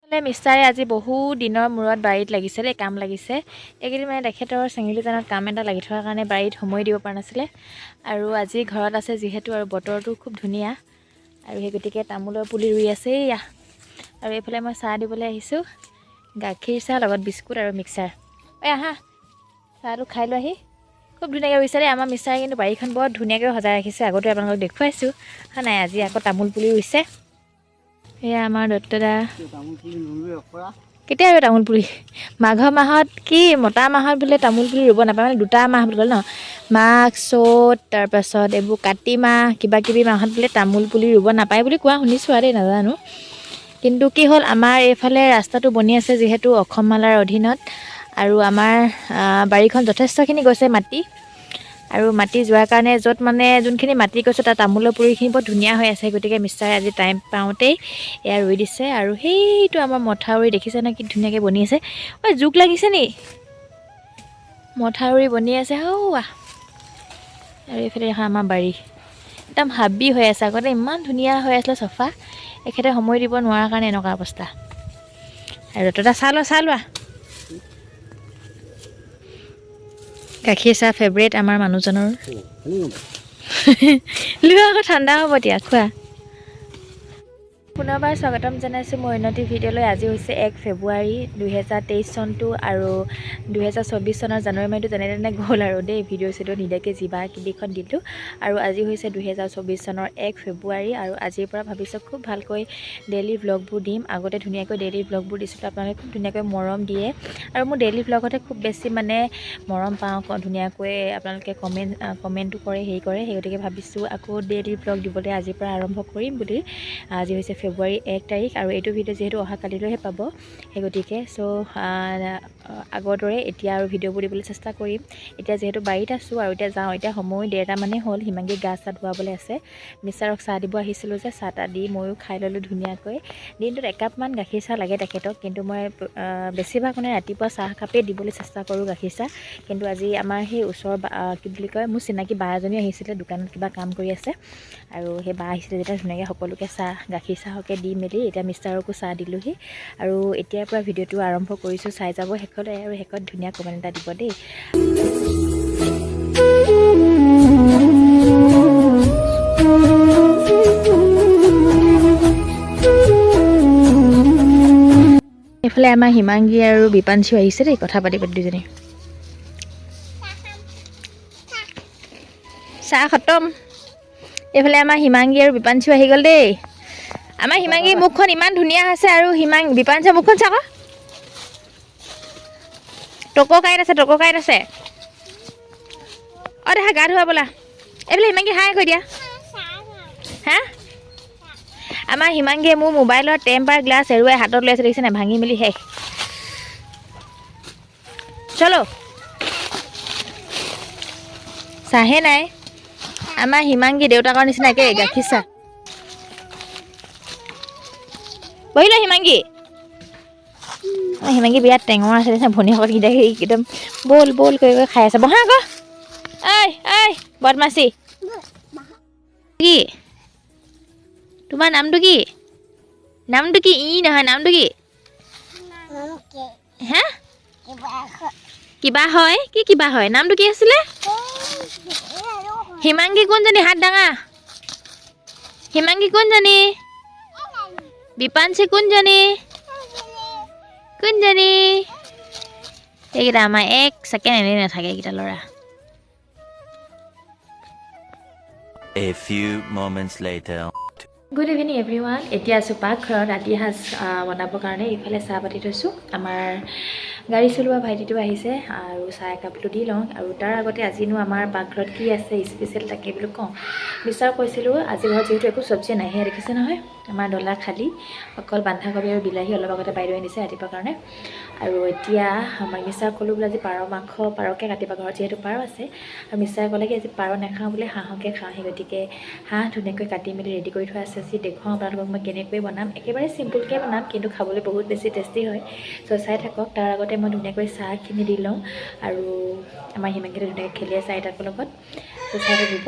মিষ্টাৰে আজি বহু দিনৰ মূৰত বাৰীত লাগিছে দেই, কাম লাগিছে। এইকেইদিন মানে তেখেতৰ চেঙেলীজানত কাম এটা লাগি থকাৰ কাৰণে বাৰীত সময় দিব পৰা নাছিলে। আৰু আজি ঘৰত আছে যিহেতু, আৰু বতৰটো খুব ধুনীয়া, আৰু সেই গতিকে তামোলৰ পুলি ৰুই আছে এয়া। আৰু এইফালে মই চাহ দিবলৈ আহিছোঁ, গাখীৰ চাহ লগত বিস্কুট আৰু মিক্সাৰ। ঐ আহা, চাহটো খাই লৈ আহি। খুব ধুনীয়াকৈ ৰুইছে দেই আমাৰ মিষ্টাৰে, কিন্তু বাৰীখন বৰ ধুনীয়াকৈ সজাই ৰাখিছে। আগতে আপোনালোকক দেখুৱাইছোঁ হয় নাই। আজি আকৌ তামোল পুলি ৰুইছে। এয়া আমাৰ দত্তদা। কেতিয়া ৰুৱে তামোল পুলি? মাঘৰ মাহত কি মতা মাহত বোলে তামোল পুলি ৰুব নাপায়, মানে দুটা মাহ বুলি ক'লে ন, মাঘ চ'ত তাৰপাছত এইবোৰ কাতি মাহ কিবা কিবি মাহত বোলে তামোল পুলি ৰুব নাপায় বুলি কোৱা শুনিছোঁ আৰু দেই, নাজানো। কিন্তু কি হ'ল, আমাৰ এইফালে ৰাস্তাটো বনি আছে যিহেতু অসমমালাৰ অধীনত, আৰু আমাৰ বাৰীখন যথেষ্টখিনি গৈছে মাটি, আৰু মাটি যোৱাৰ কাৰণে য'ত মানে যোনখিনি মাটি গৈছে তাত তামোলৰ পুলিখিনি বৰ ধুনীয়া হৈ আছে। গতিকে মিষ্টাৰে আজি টাইম পাওঁতেই এয়া ৰুই দিছে। আৰু সেইটো আমাৰ মথাউৰি দেখিছে নে কি ধুনীয়াকৈ বনি আছে। ঐ জোক লাগিছে নি? মথাউৰি বনি আছে হৌৱা। আৰু এইফালে এখন আমাৰ বাৰী একদম হাবি হৈ আছে। আগতে ইমান ধুনীয়া হৈ আছিলে চফা, এখেতে সময় দিব নোৱাৰাৰ কাৰণে এনেকুৱা অৱস্থা। আৰু ততা চাহ লোৱা, চাহ লোৱা। গাখীৰ চাহ ফেভৰেট আমাৰ মানুহজনৰ। লোৱা আকৌ ঠাণ্ডা হ'ব দিয়া, খোৱা। পুনৰবাৰ স্বাগতম জনাইছোঁ মোৰ উন্নতি ভিডিঅ'লৈ। আজি হৈছে 1 ফেব্ৰুৱাৰী 2023 চনটো, আৰু 2024 চনৰ জানুৱাৰী মাহটো যেনে তেনে গ'ল আৰু দেই, ভিডিঅ' চিডিঅ' নিদিয়াকৈ যিবা কিবিখন দিলোঁ। আৰু আজি হৈছে 2024 চনৰ 1 ফেব্ৰুৱাৰী, আৰু আজিৰ পৰা ভাবিছোঁ খুব ভালকৈ ডেইলি ভ্লগবোৰ দিম। আগতে ধুনীয়াকৈ ডেইলি ভ্লগবোৰ দিছিলোঁ, আপোনালোকে খুব ধুনীয়াকৈ মৰম দিয়ে, আৰু মোৰ ডেইলি ভ্লগতে খুব বেছি মানে মৰম পাওঁ, ধুনীয়াকৈ আপোনালোকে কমেণ্টো কৰে, হেৰি কৰে। সেই গতিকে ভাবিছোঁ আকৌ ডেইলি ভ্লগ দিবলৈ আজিৰ পৰা আৰম্ভ কৰিম বুলি। আজি হৈছে ফেব্ৰুৱাৰী 1 তাৰিখ, আৰু এইটো ভিডিঅ' যিহেতু অহা কালিলৈহে পাব, সেই গতিকে আগৰ দৰে এতিয়া আৰু ভিডিঅ'বোৰ দিবলৈ চেষ্টা কৰিম। এতিয়া যিহেতু বাৰীত আছোঁ আৰু এতিয়া যাওঁ, এতিয়া সময় 1:30 মানেই হ'ল। হিমাংগী গা চা ধুৱাবলৈ আছে, মিষ্টাৰক চাহ দিব আহিছিলোঁ যে, চাহ তাহ দি ময়ো খাই ল'লোঁ ধুনীয়াকৈ। দিনটোত একাপমান গাখীৰ চাহ লাগে তেখেতক, কিন্তু মই বেছিভাগ মানে ৰাতিপুৱা চাহ কাপেই দিবলৈ চেষ্টা কৰোঁ গাখীৰ চাহ। কিন্তু আজি আমাৰ সেই ওচৰৰ কি বুলি কয়, মোৰ চিনাকি বা এজনী আহিছিলে, দোকানত কিবা কাম কৰি আছে, আৰু সেই বা আহিছিলে যেতিয়া ধুনীয়াকৈ সকলোকে চাহ গাখীৰ চাহকে দি মেলি এতিয়া মিষ্টাৰকো চাহ দিলোঁহি। আৰু এতিয়াৰ পৰা ভিডিঅ'টো আৰম্ভ কৰিছোঁ, চাই যাব শেষলৈ, আৰু শেষত ধুনীয়া কমেণ্ট এটা দিব দেই। এইফালে আমাৰ হিমাংগী আৰু বিপাঞ্চিও আহিছে দেই, কথা পাতি পাতি দুজনী। চাহ খতম। এইফালে আমাৰ হিমাংগী আৰু বিপাঞ্চিও আহি গ'ল দেই। আমাৰ হিমাংগীৰ মুখখন ইমান ধুনীয়া হৈছে, আৰু বিপাঞ্চিৰ মুখখন চাওক, টক কাঁইট আছে, টক কাঁইট আছে। অ দেখা, গা ধোৱা ব'লা। এইফালে হিমাংগী হাই কৈ দিয়া। হা, আমাৰ হিমাংগীয়ে মোৰ মোবাইলৰ টেম্পাৰ গ্লাছ এৰুৱাই হাতত লৈ আছে, দেখিছে নাই, ভাঙি মেলি শেষ। চলো, চাহে নাই। আমাৰ হিমাংগী দেউতাকৰ নিচিনাকে গাখীৰ চাহ। বহি লোৱা হিমাংগী। হিমাংগী বিৰাট টেঙৰ আছে দেখিছা, ভনীয়েকত কেইটা একদম ব'ল ব'ল কৰি কৰি খাই আছে। বহা আকৌ, ঐ ঐ বদমাচি। কি তোমাৰ নামটো কি? নামটো কি? ই নহয়, নামটো কি? হা, কিবা হয় কি? কিবা হয়, নামটো কি আছিলে? হিমাংগী কোনজনী? হাত ডাঙা। হিমাংগী কোনজনী? বিপাঞ্চী কোনজনী? কোনজনী? এইকেইটা আমাৰ এক ছেকেণ্ড এনেই নাথাকে এইকেইটা ল'ৰা। A few moments later. Good evening everyone. এতিয়া আছোঁ পাকঘৰত ৰাতি সাজ বনাবৰ কাৰণে। ইফালে চাহ পাতি থৈছোঁ, আমাৰ গাড়ী চলোৱা ভাইটিটো আহিছে আৰু চাহ একাপ বোলো দি লওঁ। আৰু তাৰ আগতে আজিনো আমাৰ পাকঘৰত কি আছে স্পেচিয়েল তাকে বোলো কওঁ। মিষ্টাৰক কৈছিলোঁ আজি ঘৰত যিহেতু একো চব্জি নাই, সেয়া দেখিছে নহয় আমাৰ ডলা খালী, অকল বন্ধাকবি আৰু বিলাহী অলপ আগতে বাইদেৱে আনিছে ৰাতিপুৱাৰ কাৰণে। আৰু এতিয়া আমাৰ মিষ্টাৰক ক'লোঁ বোলে আজি পাৰ মাংস পাৰকে কাটিবা, ঘৰত যিহেতু পাৰ আছে। আৰু মিষ্টাৰে ক'লে কি আজি পাৰ নাখাওঁ বোলে, হাঁহকে খাওঁ। সেই গতিকে হাঁহ ধুনীয়াকৈ কাটি মেলি ৰেডি কৰি থোৱা আছে। যি দেখুৱাওঁ আপোনালোকক মই কেনেকৈ বনাম, একেবাৰে চিম্পুলকৈ বনাম, কিন্তু খাবলৈ বহুত বেছি টেষ্টি হয়। চ' চাই থাকক। তাৰ আগতে মই ধুনীয়াকৈ চাহখিনি দি লওঁ, আৰু আমাৰ হিমাংগীয়ে ধুনীয়াকৈ খেলি আছে আইতাকৰ লগত। চ' চাই থাকিব।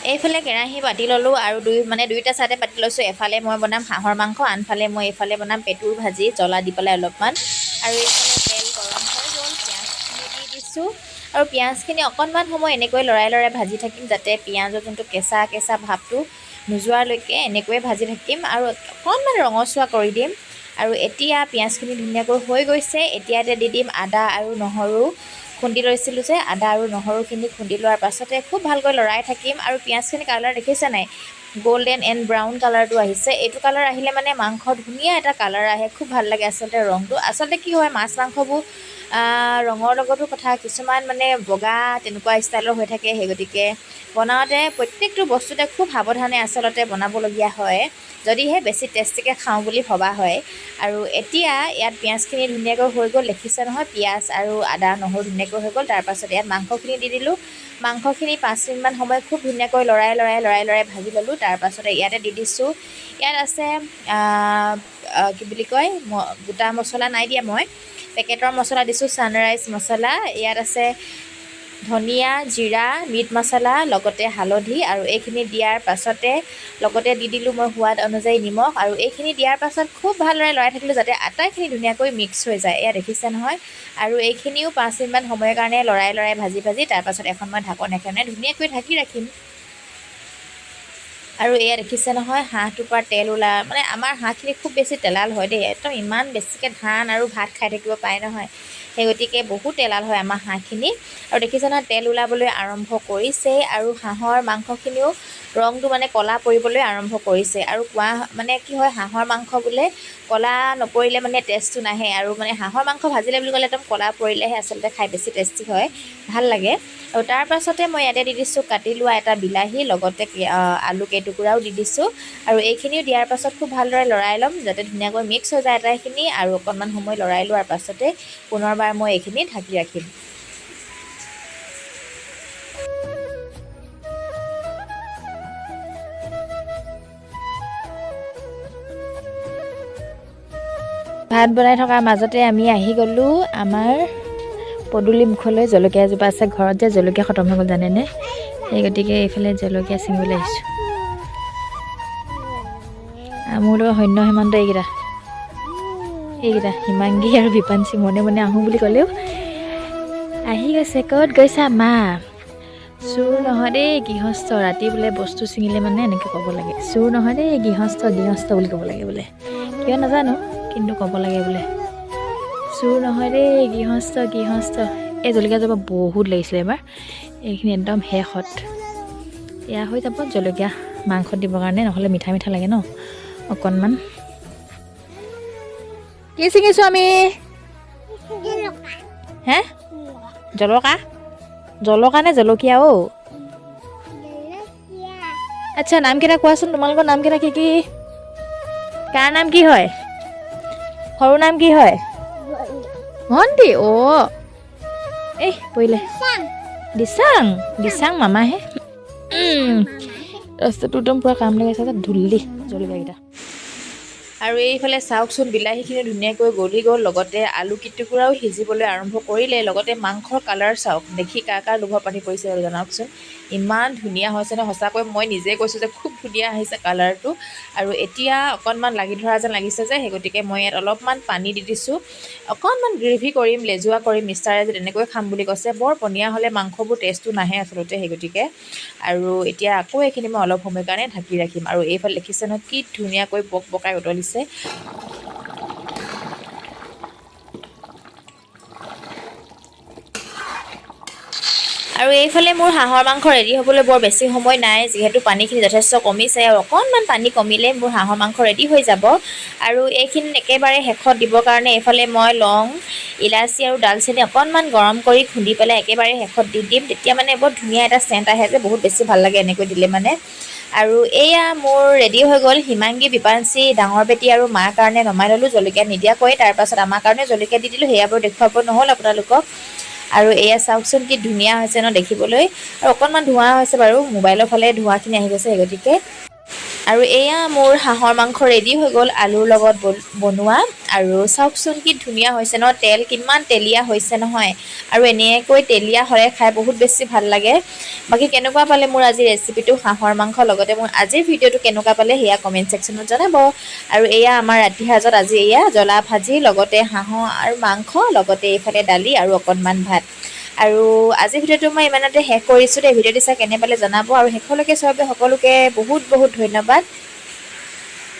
এইফালে কেৰাহী পাতি ল'লোঁ আৰু দুই মানে দুয়োটা চাইডে পাতি লৈছোঁ। এফালে মই বনাম হাঁহৰ মাংস, আনফালে মই এইফালে বনাম পেটুৰ ভাজি, জ্বলা দি পেলাই অলপমান। আৰু এইফালে তেল গৰম হৈ গ'ল, পিঁয়াজখিনি দি দিছোঁ আৰু পিঁয়াজখিনি অকণমান সময় এনেকৈ লৰাই লৰাই ভাজি থাকিম, যাতে পিঁয়াজৰ যোনটো কেঁচা কেঁচা ভাৱটো নোযোৱালৈকে এনেকৈয়ে ভাজি থাকিম আৰু অকণমান ৰঙচুৱা কৰি দিম। আৰু এতিয়া পিঁয়াজখিনি ধুনীয়াকৈ হৈ গৈছে। এতিয়া ইয়াতে দি দিম আদা আৰু নহৰু খুন্দি লৈছিলোঁ যে, আদা আৰু নহৰুখিনি খুন্দি লোৱাৰ পাছতে খুব ভালকৈ লৰাই থাকিম। আৰু পিঁয়াজখিনি কালাৰ দেখিছে নাই, গ'ল্ডেন এণ্ড ব্ৰাউন কালাৰটো আহিছে। এইটো কালাৰ আহিলে মানে মাংস ধুনীয়া এটা কালাৰ আহে, খুব ভাল লাগে আচলতে ৰংটো। আচলতে কি হয়, মাছ মাংসবোৰ ৰঙৰ লগতো কথা, কিছুমান মানে বগা তেনেকুৱা ষ্টাইলৰ হৈ থাকে। সেই গতিকে বনাওঁতে প্ৰত্যেকটো বস্তুতে খুব সাৱধানে আচলতে বনাবলগীয়া হয়, যদিহে বেছি টেষ্টিকৈ খাওঁ বুলি ভবা হয়। আৰু এতিয়া ইয়াত পিঁয়াজখিনি ধুনীয়াকৈ হৈ গ'ল, দেখিছে নহয়, পিঁয়াজ আৰু আদা নহৰু ধুনীয়াকৈ হৈ গ'ল। তাৰপাছত ইয়াত মাংসখিনি দি দিলোঁ। মাংসখিনি 5 মিনিটমান সময় খুব ধুনীয়াকৈ লৰাই লৰাই লৰাই লৰাই ভাজি ল'লোঁ। তাৰপাছতে ইয়াতে দি দিছোঁ, ইয়াত আছে কি বুলি কয়, গোটা মছলা নাই দিয়া, মই পেকেটৰ মছলা দিছোঁ, ছানৰাইজ মছলা। ইয়াত আছে ধনিয়া, জিৰা, মিট মছলা, লগতে হালধি। আৰু এইখিনি দিয়াৰ পাছতে লগতে দি দিলোঁ মই সোৱাদ অনুযায়ী নিমখ। আৰু এইখিনি দিয়াৰ পাছত খুব ভালদৰে লৰাই থাকিলোঁ, যাতে আটাইখিনি ধুনীয়াকৈ মিক্স হৈ যায়। এয়া দেখিছে নহয়। আৰু এইখিনিও 5 মিনিটমান সময়ৰ কাৰণে লৰাই লৰাই ভাজি ভাজি তাৰপাছত এখন মই ঢাকন এখনে ধুনীয়াকৈ ঢাকি ৰাখিম। আৰু এয়া দেখিছে নহয়, হাঁহটোৰ পৰা তেল ওলা, মানে আমাৰ হাঁহখিনি খুব বেছি তেলাল হয় দেই। একদম ইমান বেছিকৈ ধান আৰু ভাত খাই থাকিব পাৰে নহয়, সেই গতিকে বহুত তেলাল হয় আমাৰ হাঁহখিনি। আৰু দেখিছে নহয়, তেল ওলাবলৈ আৰম্ভ কৰিছেই আৰু হাঁহৰ মাংসখিনিও ৰংটো মানে ক'লা পৰিবলৈ আৰম্ভ কৰিছে। আৰু কোৱা মানে কি হয়, হাঁহৰ মাংস বোলে ক'লা নপৰিলে মানে টেষ্টটো নাহে। আৰু মানে হাঁহৰ মাংস ভাজিলে বুলি ক'লে একদম ক'লা পৰিলেহে আচলতে খাই বেছি টেষ্টি হয়, ভাল লাগে। আৰু তাৰ পাছতে মই ইয়াতে দি দিছোঁ কাটি লোৱা এটা বিলাহী, লগতে আলু কেইটুকুৰাও দি দিছোঁ। আৰু এইখিনিও দিয়াৰ পাছত খুব ভালদৰে লৰাই ল'ম, যাতে ধুনীয়াকৈ মিক্স হৈ যায় আটাইখিনি। আৰু অকণমান সময় লৰাই লোৱাৰ পাছতে পুনৰবাৰ মই এইখিনি ঢাকি ৰাখিম। ভাত বনাই থকাৰ মাজতে আমি আহি গ'লোঁ আমাৰ পদূলি মুখলৈ। জলকীয়া এজোপা আছে ঘৰত যে, জলকীয়া খতম হৈ গ'ল জানেনে? সেই গতিকে এইফালে জলকীয়া ছিঙিবলৈ আহিছোঁ। আৰু মোৰ লগত সৈন্য হেমন্ত এইকেইটা এইকেইটা হিমাংগী আৰু বিপাঞ্চী মনে মনে আহোঁ বুলি ক'লেও আহি গৈছে। ক'ত গৈছা মা? চোৰ নহয় দেই, গৃহস্থ। ৰাতি বোলে বস্তু ছিঙিলে মানে এনেকৈ ক'ব লাগে, চোৰ নহয় দেই, গৃহস্থ, গৃহস্থ বুলি ক'ব লাগে বোলে। কিয় নাজানো, কিন্তু ক'ব লাগে বোলে, চোৰ নহয় দেই, গৃহস্থ, গৃহস্থ। এই জলকীয়া জোপা বহুত লাগিছিলে এবাৰ, এইখিনি একদম শেষত এয়া হৈ যাব জলকীয়া মাংসত দিবৰ কাৰণে, নহ'লে মিঠা মিঠা লাগে ন অকণমান। কি ছিঙিছোঁ আমি হে? জলকা, জলকা নে জলকীয়া? অ' আচ্ছা, নামকেইটা কোৱাচোন। তোমালোকৰ নামকেইটা কি কি? কাৰ নাম কি হয়? সৰু নাম কি হয়? ভণ্টি। অ' এই পৰিলে। দিচাং, দিচাং মামাহে। ৰাস্তাটো একদম পূৰা কাম লগাইছে যে ধূলি জলকীয়াকেইটা। আৰু এইফালে চাওকচোন, বিলাহীখিনি ধুনীয়াকৈ গলি গ'ল, লগতে আলু কেইটুকুৰাও সিজিবলৈ আৰম্ভ কৰিলে, লগতে মাংসৰ কালাৰ চাওক। দেখি কাৰ কাৰ লোভৰ পানী পৰিছে বাৰু জনাওকচোন। ইমান ধুনীয়া হৈছে ন? সঁচাকৈ মই নিজে কৈছোঁ যে খুব ধুনীয়া আহিছে কালাৰটো। আৰু এতিয়া অকণমান লাগি ধৰা যেন লাগিছে যে, সেই গতিকে মই ইয়াত অলপমান পানী দি দিছোঁ। অকণমান গ্ৰেভি কৰিম, লেজুৱা কৰিম। মিষ্টাৰে যে তেনেকৈ খাম বুলি কৈছে। বৰ পনীয়া হ'লে মাংসবোৰ টেষ্টটো নাহে আচলতে, সেই গতিকে। আৰু এতিয়া আকৌ এইখিনি মই অলপ সময়ৰ কাৰণে ঢাকি ৰাখিম। আৰু এইফালে দেখিছে নহয়, কি ধুনীয়াকৈ বক বকাই উতলিছে। আৰু এইফালে মোৰ হাঁহৰ মাংস ৰেডি হ'বলৈ বৰ বেছি সময় নাই, যিহেতু পানীখিনি যথেষ্ট কমিছে আৰু অকণমান পানী কমিলে মোৰ হাঁহৰ মাংস ৰেডি হৈ যাব। আৰু এইখিনি একেবাৰে শেষত দিবৰ কাৰণে এইফালে মই লং, ইলাচি আৰু ডালচেনি অকণমান গৰম কৰি খুন্দি পেলাই একেবাৰে শেষত দি দিম। তেতিয়া মানে বৰ ধুনীয়া এটা চেণ্ট আহে যে, বহুত বেছি ভাল লাগে এনেকৈ দিলে মানে। আৰু এয়া মোৰ ৰেডি হৈ গ'ল। হিমাংগী, বিপাঞ্চী, ডাঙৰ বেটী আৰু মাৰ কাৰণে নমাই ল'লোঁ জলকীয়া নিদিয়াকৈ। তাৰপাছত আমাৰ কাৰণে জলকীয়া দি দিলোঁ, সেয়া বাৰু দেখুৱাব নহ'ল আপোনালোকক। আৰু এয়া চাওকচোন, কি ধুনীয়া হৈছে ন দেখিবলৈ? আৰু অকণমান ধোঁৱা হৈছে বাৰু, মোবাইলৰ ফালে ধোঁৱাখিনি আহি গৈছে, সেই গতিকে। আৰু এয়া মোৰ হাঁহৰ মাংস ৰেডি হৈ গ'ল আলুৰ লগত বনোৱা। আৰু চাওকচোন কি ধুনীয়া হৈছে ন, তেল কিমান তেলীয়া হৈছে নহয়। আৰু এনেকৈ তেলীয়া হ'লে খাই বহুত বেছি ভাল লাগে। বাকী কেনেকুৱা পালে মোৰ আজি ৰেচিপিটো হাঁহৰ মাংস, লগতে মোৰ আজিৰ ভিডিঅ'টো কেনেকুৱা পালে সেয়া কমেণ্ট ছেকশ্যনত জনাব। আৰু এয়া আমাৰ ৰাতি সাজত আজি এয়া জ্বলা ভাজি, লগতে হাঁহৰ আৰু মাংস, লগতে এইফালে দালি আৰু অকণমান ভাত। আৰু আজিৰ ভিডিঅ'টো মই ইমানতে শেষ কৰিছোঁ দেই। ভিডিঅ'টো চাই কেনে পালে জনাব আৰু শেষলৈকে চোৱাৰ বাবে সকলোকে বহুত বহুত ধন্যবাদ।